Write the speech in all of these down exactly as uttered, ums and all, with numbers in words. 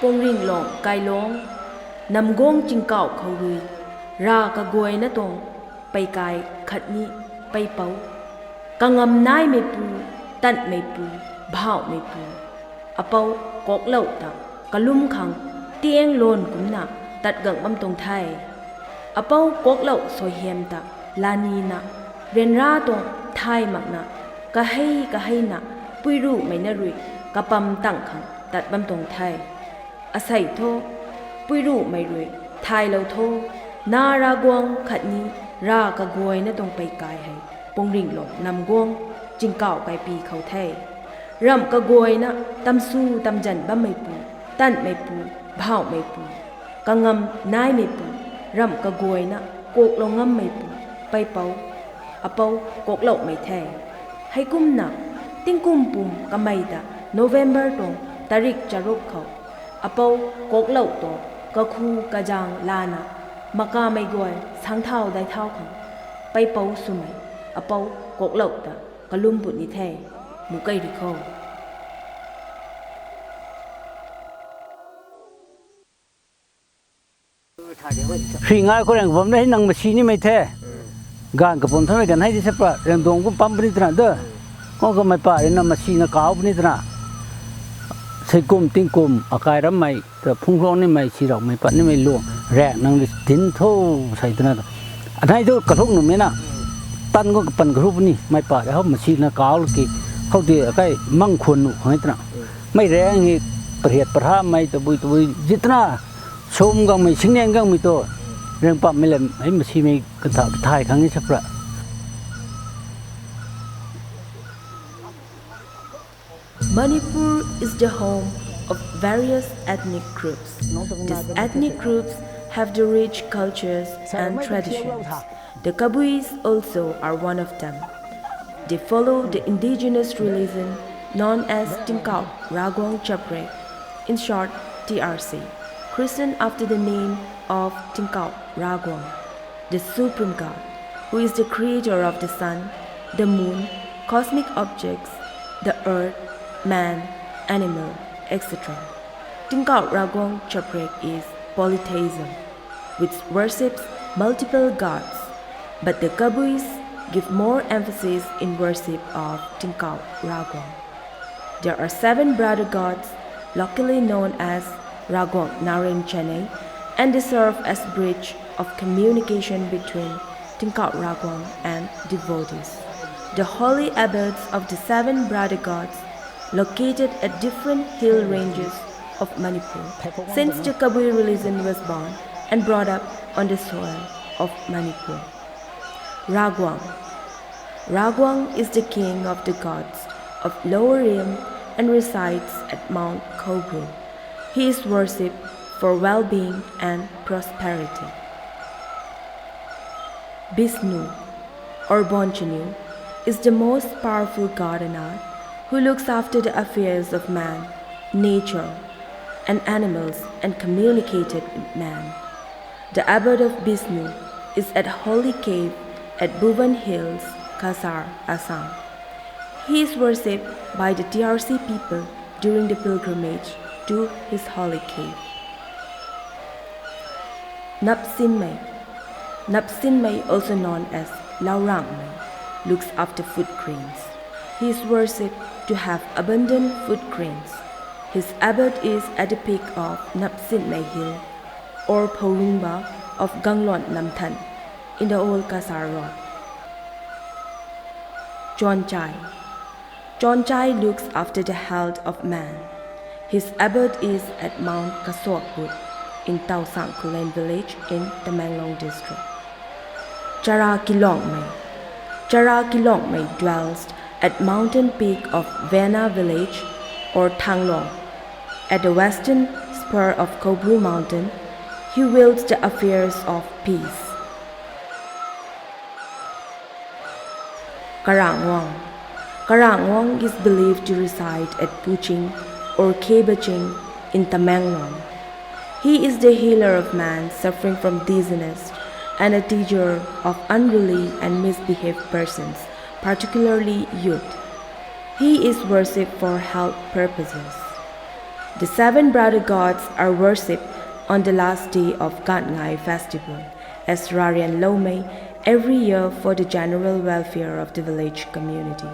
Pungringlong Kailong, Namguang Chingkauh khou rui, rav kaguayna tuang peikai khatni peipou, kangam naimeipu, tanmeipu, bhauhmeipu, apou Koklou ta kalum khang tiang lan kumcna tat gang bam tuang the. Apou Koklou suaihiam ta lanina, ryanra tuang thay makna, kahei kaheina, puiruhmei na rui kapam tang khang tat bam tuang the. Asei thu, puiruhmei rui thaylou tho, na Ravguangc khatni rav kaguayna tuang peikai hei Pungringlong Namguang Chingkauh Kaipi khou the. Ramh kaguayna tamsu tamzan bammeipu, tanmeipu, bhauhmeipu, kangam naimeipu, ramh kaguayna kuaklou ngammeipu, peipou, apou Kokloumei the. Heikumna, tingkum pum kamei ta November tuang tarik charuk khou, apou Koklou tuang kakhu kazang lana, makamei guay sangcthau daicthau khang, peipou swmei, apou Koklou ta kalum puni the, mu kei ri kho. Hri ngai khou raeng bam na hei nang masi nimei the. Ganv kapum thamei ganv hei di sapra, raengduang kum pam puni twna de. Kum kamei pa rui na masina kau puni twna. Seikum tingkum akai rammei, ta phungclong nimei, siraumei, pat nimei luang, raeng nang di tin tho sei twna. Anei tu kalhuk nuhmei na. Tan kum kapan kalhuk puni, mei pa rui hou masina kau laki, khou di akai mang khwan nuh khang twna. Mei raeng hei, parhiat parhamei, tabui tabui, zitna, sum gangmei, singnian gangmei tu, raeng pammei lam, hei masimei, katha, kathai khang ni sapra. Manipur is the home of various ethnic groups. These ethnic groups have the rich cultures and traditions. The Kabuis also are one of them. They follow the indigenous religion known as Tingkauh Ravguangc Chaprek, in short, T R C, christened after the name of Tingkauh Ravguangc, the supreme god, who is the creator of the sun, the moon, cosmic objects, the earth, man, animal, et cetera. Tingkauh Ravguangc Chaprek is polytheism, which worships multiple gods, but the Kabuis give more emphasis in worship of Tingkauh Ravguangc. There are seven brother gods, locally known as Ravguangc Narin Chanei, and they serve as bridge of communication between Tingkauh Ravguangc and devotees. The holy abodes of the seven brother gods located at different hill ranges of Manipur, since the Kabui religion was born and brought up on the soil of Manipur. Ravguangc. Ravguangc is the king of the gods of Lower Rim and resides at Mount Khobru. He is worshipped for well-being and prosperity. Bishnu, or Bonchanu, is the most powerful god on earth who looks after the affairs of man, nature, and animals and communicated with man. The abode of Bishnu is at Holy Cave at Bhuvan Hills, Cachar, Assam. He is worshipped by the T R C people during the pilgrimage to his holy cave. Napsinmei. Napsinmei, also known as Laurangmei, looks after food grains. He is worshipped to have abundant food grains. His abode is at the peak of Napsinmei Hill, or Phorungba of Ganglon Namthan, in the old Cachar road. Chonchai. Chonchai looks after the health of man. His abode is at Mount Kasokbut in Tausang Khullen village in Tamenglong district. Chara Kilongmei. Chara Kilongmei dwells at mountain peak of Vena village or Thanglong. At the western spur of Khobru Mountain, he wields the affairs of peace. Karangwang. Karangwang is believed to reside at Puching or Kebaching in Tamenglong. He is the healer of man suffering from dizziness and a teacher of unruly and misbehaved persons, particularly youth. He is worshipped for health purposes. The seven brother gods are worshipped on the last day of Gatngai festival as Rarian Loumei every year for the general welfare of the village community.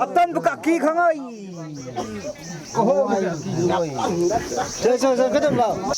Atan bu kaki khang ai. Oho, sa, sa, sa, kadam lau.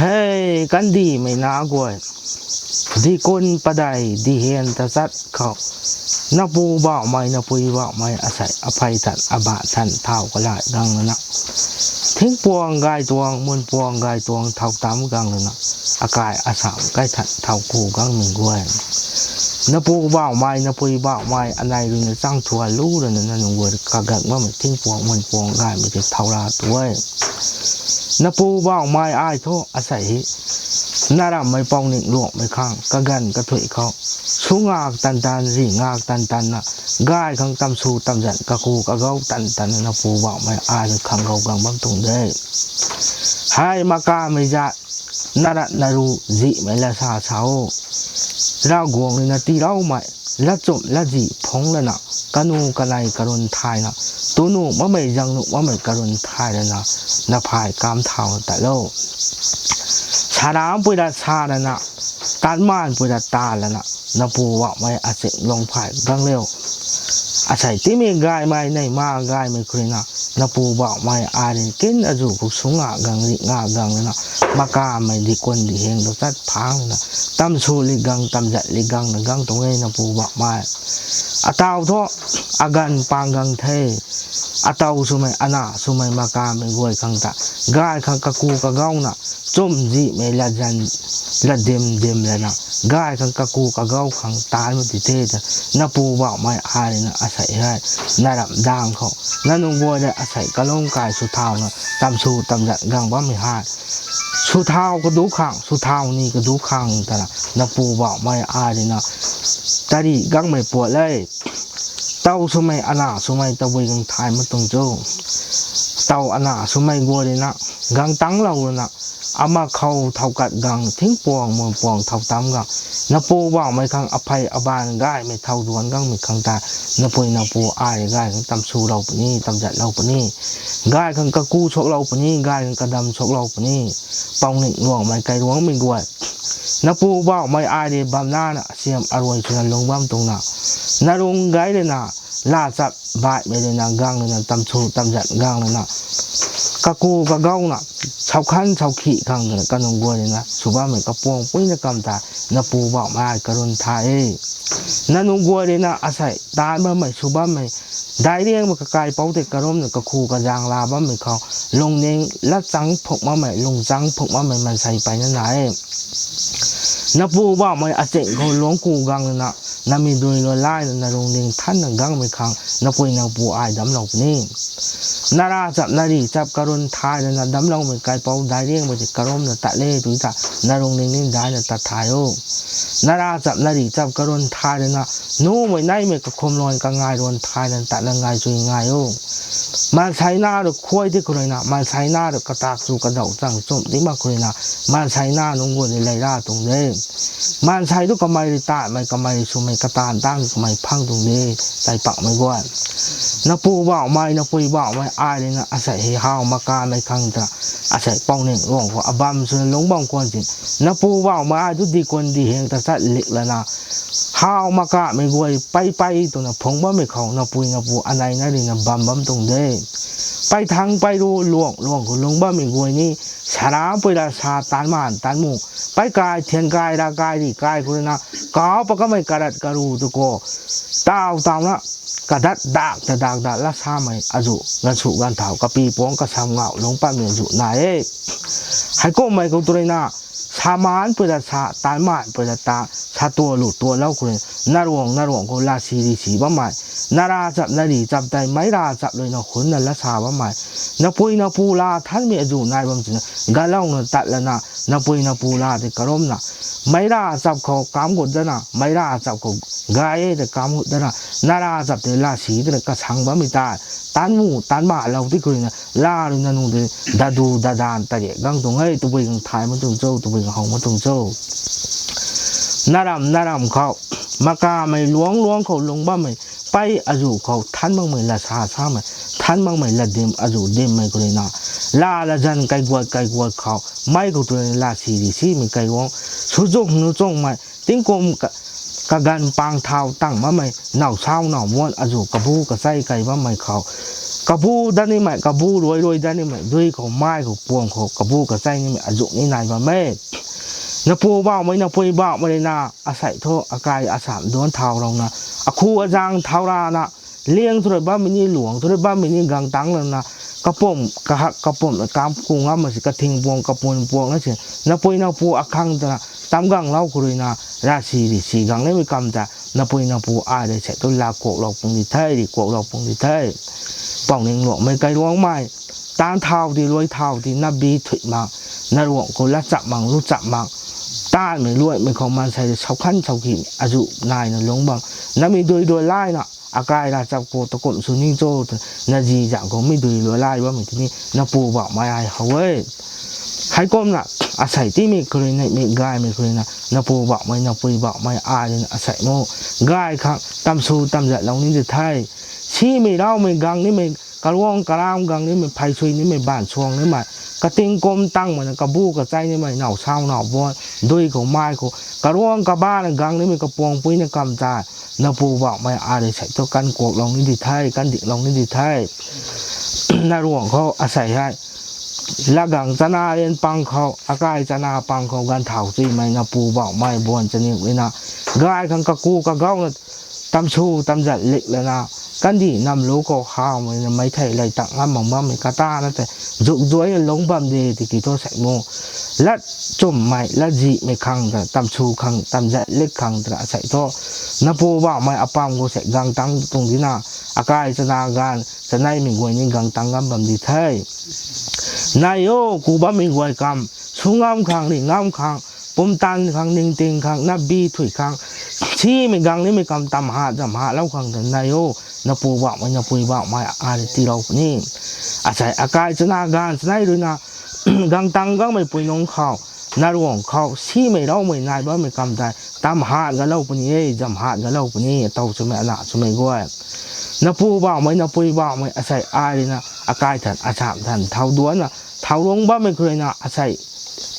Hei, kandihmei na guay. Dikun padei, dihian tachat khou. Napu bauhmei, napui bauhmei asei aphey than, abaanc than thau kalai gang lana, thingpuang gay tuang, munpuang gay tuang thau tam gang lana, akai asam kai than thau ku gangmei guay. Napu bauhmei, napui bauhmei anei ruina chang thua lu lana, nangniw guay kaganv bammei thingpuang, munpuang gaymei tei thau ra tu e. Napu bauhmei ai thu asei hei, narammei pouning luangmei khang, kaganv kathuic khou, su ngak tan tan, ri ngak tan tan na, gay khang tamsu tamzan, kaku kagau tan tan na, napu bauhmei ai rui khang gau gang bam tuang de. Hei makamei zat, narat naru zihmei la sa sa o. Ravguangc ruina tiiloumei, latchumh latzih phungc lana, kanu kanei karun thayna, tunu makmei zangnu makmei karun thay lana, naphay kam thauna tat lo. Sarampui rat sa lana, tanmaanpui rat ta lana, napu bauhmei aching lung phay gang liu. Asei timei gaymei, neima gaymei khou ruina, napu bauhmei ai rui kin azuh khou su ngak gang, ri ngak gang lana, makamei dikun diheng tu chat phang lana, tamsu li gang, tamzat li gang na gang tuang e napu bauhmei. Atau thu, aganv pang gang the. Atau swmei, ana swmei makamei guay khang ta, gay khang kaku kagauna, chumzihmei latzan, latdim dim lana, gay khang kaku kagau khang taanmei ti the ta, napu bauhmei ai ruina asei hei, naramh dang khou, nangniw guay rui asei kalung kai sw thauna, tamsu tamzat gang bammei hei, sw thau kadu khang, sw thau ni kadu khang tana, napu bauhmei ai ruina, tari gangmei puat le. Tau swmei, ana swmei, tabui gang thay mak tuang cho. Tau ana swmei guay ruina, gang tangclou lana, ama khou thau kat gang, thingpuang, munpuang thau tam gang, napu bauhmei khang aphey abaanc gaymei thau duanc gangmei khang ta, napui napu ai rui gay khang tamsulou puni, tamzatlou puni, gay khang kaku suaklou puni, gay khang kadam suaklou puni, pouning luangmei kairuangmei guay. Napu bauhmei ai rui bam lana, siam aruai swna lung bam tuang na, narung gay ruina, laa chap baihmei ruina gang lana, tamsu tamzat gang lana, kaku kagauna, saukhan saukhih khang twna kanu guay ruina sw bammei kapuang puina kam ta, napu bauhmei ai karun thay e. Nangniw guay ruina asei taanc bammei, sw bammei, daic riangmei kakaipouc tei karumna kakhu kazang laa bammei khou, lungning latchang phuk makmei, lungchang phuk makmei maansei peyna nai e. Napu bauhmei aching khou luangc ku gang lana, namidui lou layna, narungning thanna gangmei khang, napui napu ai damclou puni. Nara chap nari chap karun thay lana damcloumei kaipouc daic riangmei tei karumna tat le tu ta, narungning ni daicna tat thay o. Nara chap nari chap karun thay lana, numei neimei kakhum luan kangai ruan thay lana tatna ngai chui ngai o. Maansei na rui khuay di khou ruina, maansei na rui katak chu kadauh chang chumh di mak khou ruina, maansei na nunc guay rui ley ra tuang de. Maansei tu kamei rui taanmei, kamei rui swmei, kataanv tang kamei phang tuang de, tei pakmei guay. Napu bauhmei, napui bauhmei ai ruina asei hei how makamei khang ta, asei pouning luang khou abam swna lungc bam khwan si. Napu bauhmei ai tu dikun diheng ta chat lik lana, how makamei guay pei pei twna phungc bammei khou, napui napu anei na ruina bam bam tuang de. Pei thangc pei ru luang luang khou lungc bammei guay ni, sarampui rat sa, tanman tanmu, pei kai, thian kai, ra kai, ri kai khou ruina, kau pa kamei karat karu tu khou, tau tauna, kadat dak ta dak dat lat samei azuh ganv su ganv thau, kapi puangc kasam ngau lungc patmei azuh nai e. Heikumhmei khou tu ruina, samanpui rat sa, tanmanpui rat ta, sa tualou tualou khou ruina, naruang naruang khou lasi risi bammei, nara chap nari chap tei meic ra chap ruina hunna lat sa bammei, napui napu laa thanmei azuh nai bam twna galouna tat lana, napui napu laa tei karumna, meic ra chap khou kam gut dana, meic ra chap khou gay e ta kam gut dana, nara chap tei lasi twna kasang bammei tei, tanmu tanmalou di khou ruina, laa ruina nunc tei dadu dadan tariak gang tuang e, tabui gang thay mak tuang cho, tabui gang how mak tuang cho. Naramh naramh khou, makamei luangc luangc khou lungc bammei, pei azuh khou than makmei lat sa samei, than makmei lat dim azuh dimmei khou ruina, laa latzan kaiguat kaiguat khou, meic khou tu ruina lasi risimei kairuangc, swzung nuchungmei, tingkum ka, kaganv pang thau tang makmei, now sau now muan azuh kabu kachei kai bammei khou, kabu dat nimei, kabu ruai ruai dat nimei, dui khou, mei khou, puang khou, kabu kachei nimei azuh ni nai bam e. Napu bauhmei, napui bauhmei rui na, asei thu akai asam duanc thau rau na, akhu azang thau ra na, liang thu rui bammei ni, luang thu rui bammei ni, gang tangc lana, kapumc kahak kapumc na kam ku ngam ma si, kathing puang kapun puang na si, napui napu akhang twna, tam ganglou khou rui na, ra si ri si gang nimei kam ta, napui napu ai rui sei thu la kuaklou pung di the, ri kuaklou pung di the. Pou ning luangmei kairuangmei, taanc thau di, luai thau di, na bi thuih mak, na ruang khou lat chap mak, lu chap mak, taanmei luaimei khou maansei rui sau khan sau ki, azu naina lungc bam, na mi dui dui lai na, akai ra chap khou ta kum sw ning cho, na zi zang khou mi dui luai lai bammei tini, napu bauhmei ai how e. Heikumna, asei timei khou rui na, mi gaymei khou rui na, napu bauhmei, napui bauhmei ai rui na, asei mu, gay khang, tam sw tam zatlou ni di the. Simei raumei gang nimei, karuang karam gang nimei, phey sui nimei, baanv suang nimei, kating kum tang mana, kabu kachei nimei, now sau now buan, dui khou mai khou, karuang kabana gang nimei, kapuang pui na kam ta, napu bauhmei ai rui sei thu kan kuaklou ni di the, kan diklou ni di the. Na ruang khou asei hei, latgang chana rian pang khou, akai chana pang khou, ganv thau chuimei, napu bauhmei buan chaniw rui na, gay khang kaku kagau na, tam sw tam zat lik lana, kandih nam lu khou hawmei na, mei thei lei tak ngam mak bammei kata na tei, zuk zuai na lungc bam de tiki thu sei mu, lat chumhmei, lat zihmei khang ta, tam sw khang, tam zat lik khang twna sei thu, napu bauhmei apam khou sei gang tangc tuang di na, akai chana ganv chaneimei guay ni gang tangc ngam bam di the. Nai o, ku bammei guay kam, sw ngam khang, ri ngam khang, pumtan khang, ningting khang, na bi thuih khang, simei gang nimei kam, tam hat zam hatlou khang ta nai o, napu bauhmei, napui bauhmei ai rui tiilou puni. Asei akai chana ganv chanei rui na, gang tangc gangmei pui nungc khou, na ruang khou, simei raumei nai bammei kam tei, tam hat galou puni e, zam hat galou puni, atow swmei, ana swmei guay. Napu bauhmei, napui bauhmei, asei ai rui na, akai than, asam than, thau duanc na, thau rung bammei khou rui na, asei,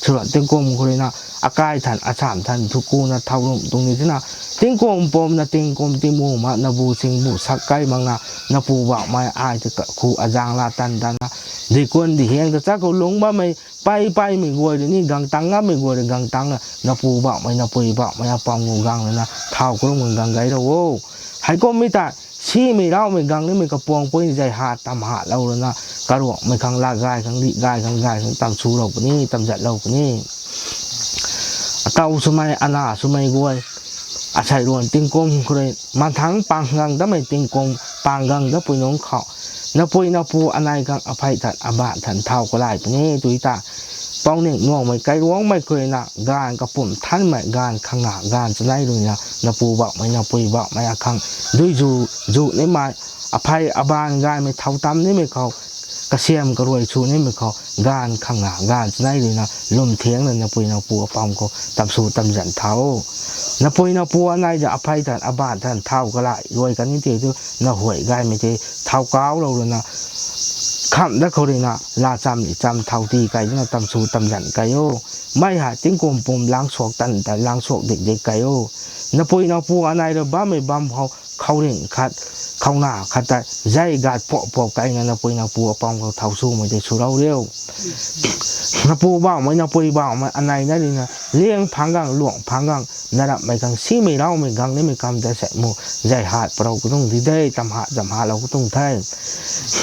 swruan tingkum khou rui na, akai than, asam than, thu ku na, thau rung tuang ni thina, tingkum pum na, tingkum timu ma, nabu singbu sak kai mak na, napu bauhmei ai tei khu azang la tan tan na, dikun dihiang ta cha khou lungc bammei, pei peimei guay rui ni, gang tangc ngammei guay rui gang tangc na, napu bauhmei, napui bauhmei apam khou gang lana, thau karum gang gang gay rau o. Heikum mi ta, simei raumei gang nimei kapuang pui ni zei hat tam hatlou lana, karuangmei khang, la gay khang, ri gay khang, gay khang, tam sw rau puni, tam zatlou puni. Atow swmei, ana swmei guay, asei ruan tingkum khou rui, manthangc pang gang damei tingkum, pang gang da pui nungc khou, napui napu anei khang aphey than, abaanc than thau kalai puni tui ta. Pou ning nuangmei kairuangmei khou rui na, ganv kapumc thanmei, ganv khang na, ganv chanei rui na, napu bauhmei, napui bauhmei akhang, dui zu, zu nimei, aphey abaanc gaymei thau tam nimei khou, kasiam karuai sw nimei khou, ganv khang na, ganv chanei rui na, lwm thiang na, napui napu apam khou, tam sw tam zan thau. Napui napu anei za aphey than, abaanc than thau kalai, ruai kan ni tei thu, na huay gaymei tei, thau kau lou rui na, kham da khou rui na, la cham ni cham thau ti kai na, tam sw tam zan kai o. Mei hei tingkum pum lang suak tan ta, lang suak dik dik kai o. Napui napu anei rui bammei bam khou, khouringh khat, khouna khat ta, zei gat puak puak kai na, napui napu apam khou thau swmei tei sw rau riu. Napu bauhmei, napui bauhmei anei na rui na, liang phang gang, luang phang gang, na rapmei khang, simei raumei gang nimei kam ta sei mu, zei hat parou katung di de, tam hat zam hatlou katung the.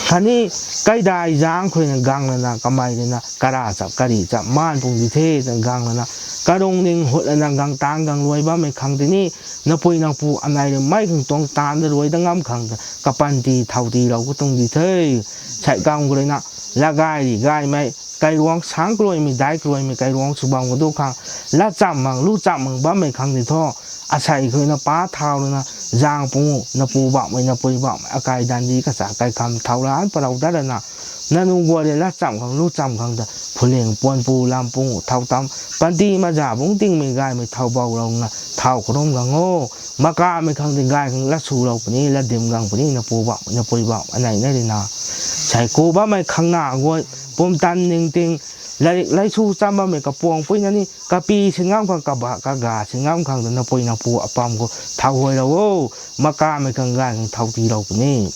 Khatni, kaidai zangc khou rui na gang lana, kamei rui na, kara chap, kari chap, maan pung di the, ta gang lana, karung ning hut lana, gang tangc gang ruai bammei khang tei ni, napui napu anei rui mei khang tuang taanv da ruai da ngam khang ta, kapanty thau tiilou katung di the. Sei kam khou rui na, la gay ri gaymei, kairuang sang karuaimei, dai karuaimei, kairuang sw bam khou du khang, lat cham mak, lu cham mak bammei khang di thu, asei khou rui na pa thau rui na, zang pung u, napu bauhmei, napui bauhmei akai danv di kacha kai kham thau ran parou dat lana, nanu guay rui lat cham khang, lu cham khang ta, phuling puan pu lam pung u, thau tam, panty maza bungc tingmei gaymei thau bau rau na, thau karum gang o. Makamei khang di gay khang lat sw rau puni, lat dim gang puni, napu bauhmei, napui bauhmei anei na rui na. Sei ku bammei khang na guay, pumtan ningting, lairik laisu cham bammei kapuang pui na ni, kapi sin ngam khang, kaba kaga sin ngam khang ta, napui napu apam khou thau huay rau o. Makamei khang gay khang thau tiilou puni.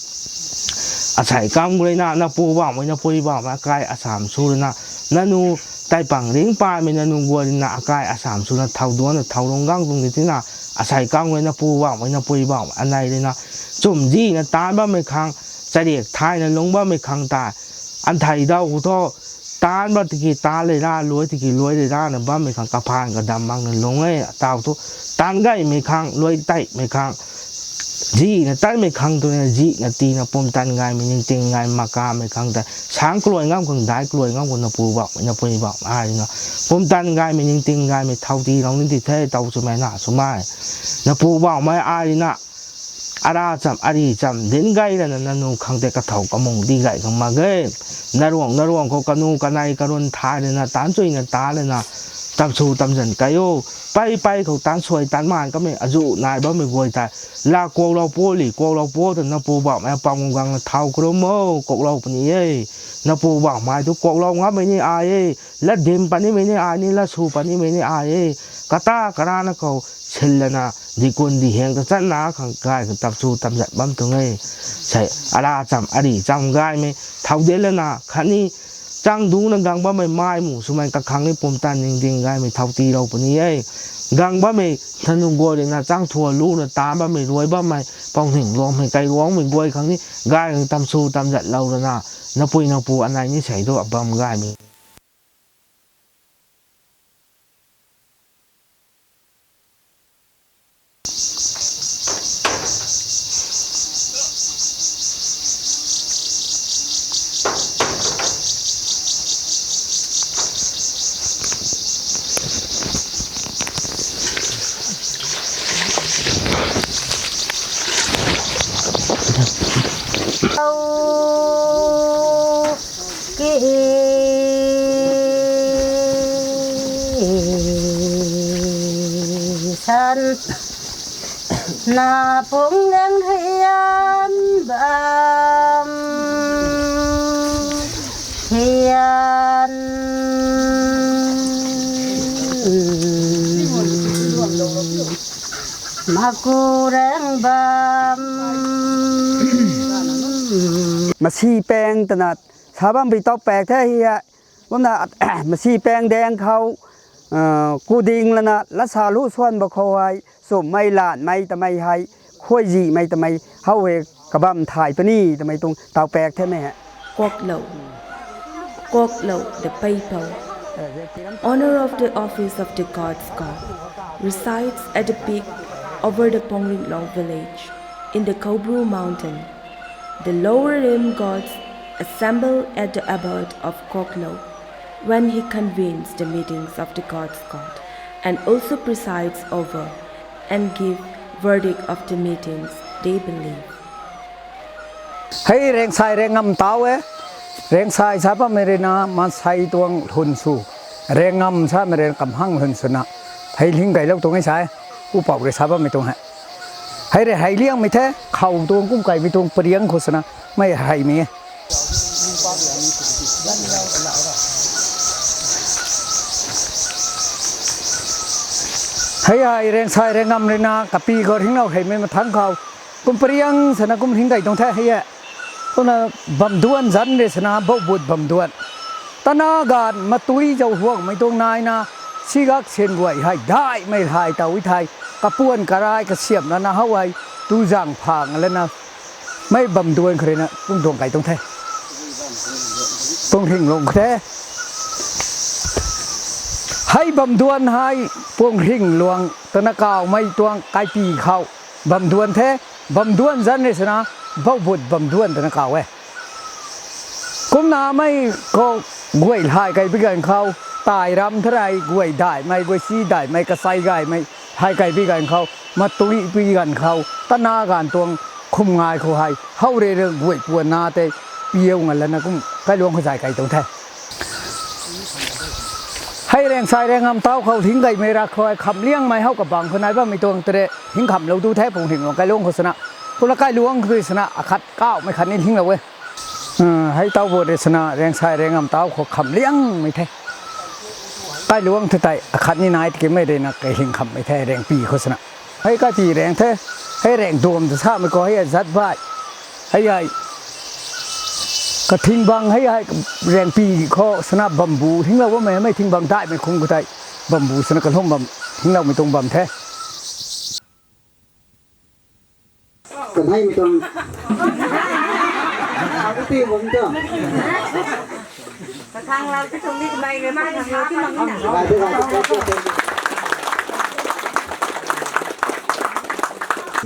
Asei kam khou rui na, napu bauhmei, napui bauhmei akai asam sw rui na, nanu Taipang ringc paymei na nunc guay rui na akai asam swna thau duanna thau rung gang tuang di tina, asei kang rui na pu bauhmei na pui bauhmei anei rui na chum zihna taanc bammei khang, chariak thayna lungc bammei khang tei, anthei daw khou thu, taanc ba tiki taanc lei ra, luai tiki luai lei ra na bammei khang kaphaan kadam mak na lung e, atau thu, taanc gaymei khang, luai teimei khang, zihna tanmei khang twna zihna tina pumtan gaymei ningting gay makamei khang tei, sang kaluai ngam khang dai kaluai ngam khang na pu bauhmei na pui bauhmei ai rui na, pumtan gaymei ningting gaymei thau ti rau ni ti the tau swmei na swmei. Na pu bauhmei ai rui na, ara cham, ari cham, dinc gay lana nanu khang tei kathau kamung di gay khang mak ge. Naruang, naruang khou kanu, kanei, karun thay lana, taanc chuina ta lana, tamsw, tamzan kai o. Pei, pei khou taanc suai, taanc maan kamei, azu nai bammei guay tei. La kuaklou po, li kuaklou po, twna pu bauhmei apam gang na thau karum o, kuaklou puni e. Na pu bauhmei tu kuaklou ngammei ni ai e. Lat dim panimei ni ai ni, lat sw panimei ni ai e. Kata karana khou sin lana, dikun diheng ta channa khang gay khang tamsw tamzat bam tuang e. Sei, ara cham, ari cham gaymei, thau de lana, khatni, chang dungcna gang bammei mai mu swmei kakhang ni pumtan ningting gaymei thau ti rau puni e. Gang bammei thanu guay rui na chang thua luna taanc bammei, ruai bammei, pau hing luangmei, kai luangmei guay khang ni, gay khang tamsw tamzat lou rana, na pui na pu anei ni sei tu abam gaymei. Ki san na pung leng hian bam hian maku reng bam. Masi peng twna sa bam pui tau pek the hi e. Kumna masi peng deng khou, kuding lana lasa lu suan ba khou hei, chummei lanmei tamei hei, khuaizihmei tamei, how hei kabam thay puni tamei tuang tau pek the mei he. Koklou. Koklou the Peipou, owner of the office of the God's God, resides at a peak over the Pongringlong village in the Koubru mountain. The lower rim gods assemble at the abode of Koklou when he convenes the meetings of the God's God and also presides over and give verdict of the meetings, they believe. Hei Rengsai Rengam tau e. Rengsai sa bammei rui na, maansei tuang lhun sw. Rengam samei rui na kamhang lhun swna. Hei lhing kailou tuang e sa e. Upou rui sa bammei tuang he. Hei rui hei liangmei the, khou tuang kum kaimei tuang pariang khou swna. Mei heimei e. Hei hei Rengsai Rengam rui na, kapi khou ringlou heimei mathangc khou. Kum pariang sana kum hing kai tuang the hei e. Kumna bamduan zanc rui sana boubut bamduan. Tana ganv matui zauhuangmei tuang naina, sigak sin guay hei daihmei lhai taw e thei, kapuan karai kasiamh lana how hei, tu zang phang lana, mei bamduan khou rui na kum duang kai tuang the. Puang hing luang the. Hei bamduan hei puang hing luang twna kawmei tuang kaipi khou bamduan the, bamduan zanc rui sana, boubut bamduan twna kaw e. Kumna mei khou guay lhai kaibi ganv khou, tai ram tharei guay daihmei, guay si daihmei, kasei gaymei, lhai kaibi ganv khou, matui pi ganv khou, tana ganv tuang khum ngai khou hei, how rui rui guay puanna tei, piu nga lana kum kailuang khou zay kai tuang the. Hei Rengsai Rengam tau khou hing kaimei ra khou hei khamliangmei how kabang khou nai bammei tuang tei rui hing khamlou tu the puang hing luang kailuang khou swna. Kumna kailuang khou swna akhat kawmei khat ni hinglou e. Hei tau bu rui swna Rengsai Rengam tau khou khamliangmei the. Kailuang thu tei akhat ni nai tikimei rui na kai hing khammei the Rengpi khou swna. Hei kaipi reng the, hei reng duam ta samei khou hei zat bai. Hei hei. Thingbang hei hei rengpi khou sana bambu hinglou bammei hei mei thingbang daihmei khung khou tei bambu sana kalum bam hingloumei tuang bam the. Kanhei mei tuang. Ati bam ta. Kathang lau ti tuang ni kamei rui ma ni lau ti mang ni na. Bai de bai de.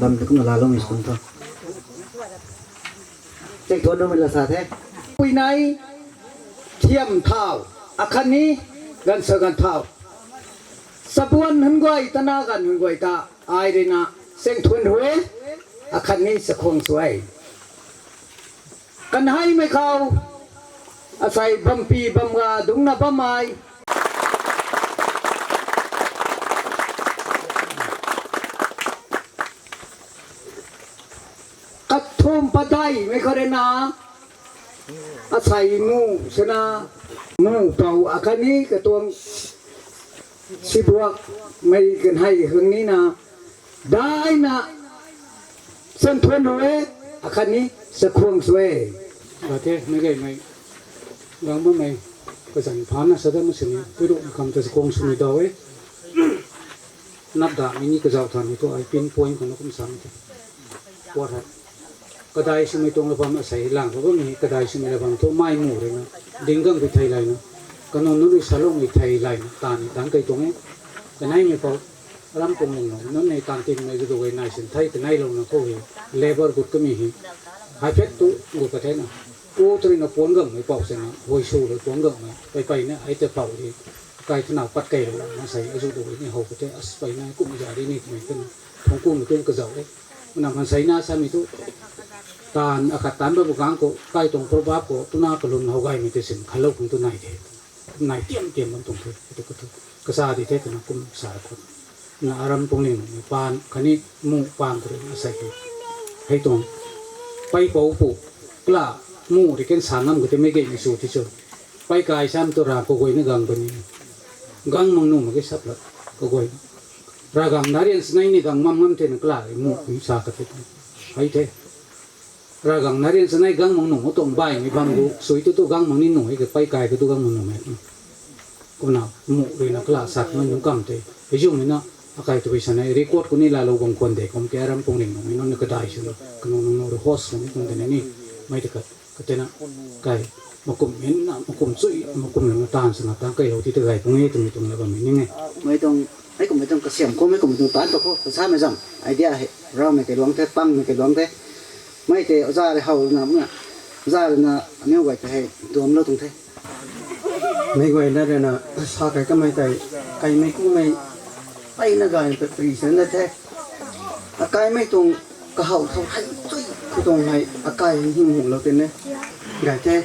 Bam tu kum la lo mei sung tho. Chek thuan ru mei la sa the. Pui nai thiam thau akhatni ganv sa ganv thau. Sabuan hun guay tana ganv hun guay ta ai rui na seng thuan ru e akhatni sakhwang sw e. Kanhei mei khou asei bampi bamga dungcna bammei kathum padeihmei khou rui na asei mu sana mu pou akhatni katuang sibuak mei kanhei khang ni na daina seng thuan ru e akhatni sakhwang sw e. Ate mei gaymei gang bammei kazanc phaan na sa dat ma sini puiruh na kam ta sakhwang swmei daw e. Nap damei ni kazauh thanmei thu ai pin point khou na kum samei the. Puat hei kadai swmei tuang la bam asei lang khou bammei kadai swmei la bam thu mei mu rui na ding gang bi thei layna kanon nunc rui saloumei thei layna taanv ni taanc kei tuang e. Kaneimei pou aram pung ling nunc nei taanv tingmei zu du gay nai sin thei kaneilouna khou hei labour gut kamei hei hei phet tu gut ka thena ku tu rui na puang gangmei pou sina huay sw rui puang gangmei pei pei na hei ta pou hei kai thana pat kei rui na sei azu du gay ni how ka the as pei na kum za ri ni twmei twna thungc kumei tun kazauh e. Kumna maansei na samei thu taanv akhat taanc ba bu kang khou kai tuang proverb khou tuna kalum how gaymei tei sin khalou khang tu nai the. Nai tiam tiam bam tuang the katu katu kasa di the twna kum sa khou na aram pung ling nunc paan khatni mu paan khou rui na sei hei tuang pei pou pu kala mu rui ken sa ngam ka the mei gaymei sw ti cho. Pei kai sam tu ra kaguayna gang puni gang mang nuh mak ke sap la kaguay Ravguangc narian sanei ni gang mam ngam the na kala mu kum sa ka the tu hei the. Ravguangc narian sanei gang mang nuh tuang baihmei bam gu sui tu tu gang mang ni nuh hei ka pei kai ka tu gang mang nuhmei kumna mu rui na kala sat nunc nunc kam the. Hei zumei na akai tu sanei record khou ni laalou bang khwan de kum ke aram pung ling nunc mei nunc na kadai swna kanunc nunc rui host swmei kum tei ni mei ta khat katena kai makum hin na makum chui makum na taanv swna taanc keilou ti ta gay pung e twmei tuang la bammei ning e. Mei tuang hei kummei tuang kasiam khou mei kummei tuang taanc ta khou kasamei zam idea hei raumei kailuangc the pangmei kailuangc the. Mei tei oza rui how na mna oza rui na aniu guay tei hei duamlou tuang the. Mei guayna rui na sa kai kamei tei kaimei kumei peina gay ta pri sana the. Akaimei tuang kahow thau hei chui khou tuang hei akai hei hing hulou tei ne gay the.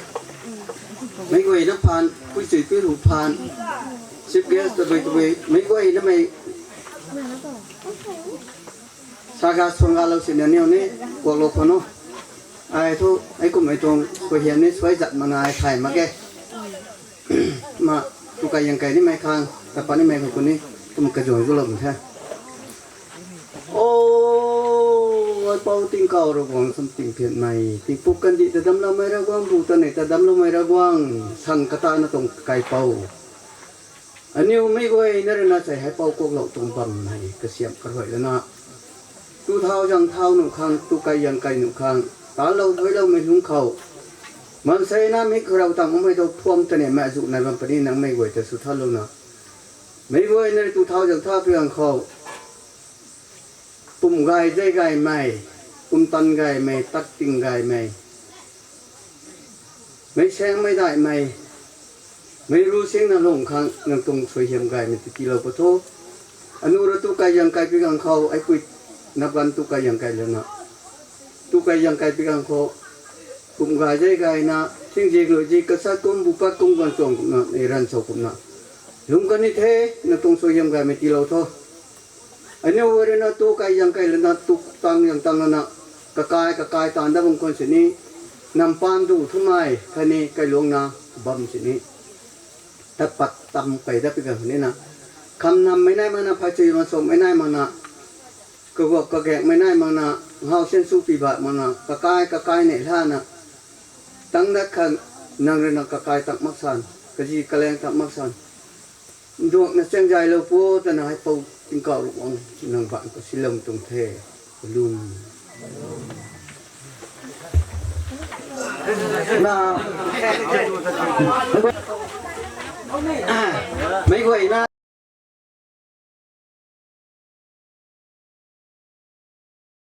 Mei guayna phaan pui chui pui ru phaan chief guest tabui tabui mei guaynamei saga suang galou sina niw ni kuaklou khwan o. Ai thu hei kummei tuang suaihiam ni suai zat mana ai thay mak ge. Ma tu kai yang kai nimei khang kapat nimei khang kuni kum kazuang zulou the. O, ai pou tingkauh Ravguangc sam tingphianmei tingpuk kandih ta damloumei Ravguangc bu ta nei ta damloumei Ravguangc sang katana tuang kaipou aniu mei guayna rui na sei hei pou kuaklou tuang bam hei kasiam karuai lana tu thau zang thau nuh khang tu kai yang kai nuh khang talou thuiloumei lungc khou maansei na mik khou rau tang umei tu phuam ta nei mei azu nai bam puni nang mei guay ta sw thalouna mei guayna rui tu thau zang thau pi gang khou pum gay zei gaymei pumtan gaymei tak ting gaymei meic saengmei daihmei meic ru singna lung khang nang tuang suaihiam gaymei ti tiilou pa tho. Anu ra tu kai zang kai pi gang khou aipui nap ganv tu kai zang kai lana tu kai zang kai pi gang khou pum gay zei gayna singzing lu zi kasat kum bu pat kum ganv tuang kumna nei ranv sou kumna lung kan ni the. Nang tuang suaihiam gaymei tiilou tho. Aniu rui na tu kai zang kai lana tu tang zang tang lana kakai kakai taanv dat bam khwan sini nam paan du thumei khatni kailuangna bam sini tat pat tam kai dat pi gang nina kham nammei nai makna phay chui ma sumei nai makna kaguak kagaekmei nai makna ngau sian su pi bat makna kakai kakai nei lana Tang dat khang nang rui na kakai tak mak san, kazi kaleng tak mak san. Nduakna chang zaylou pu twna hei pou tingkauh ruang nang bang khou silou tuang the. Kalum. Na. Mei guay na.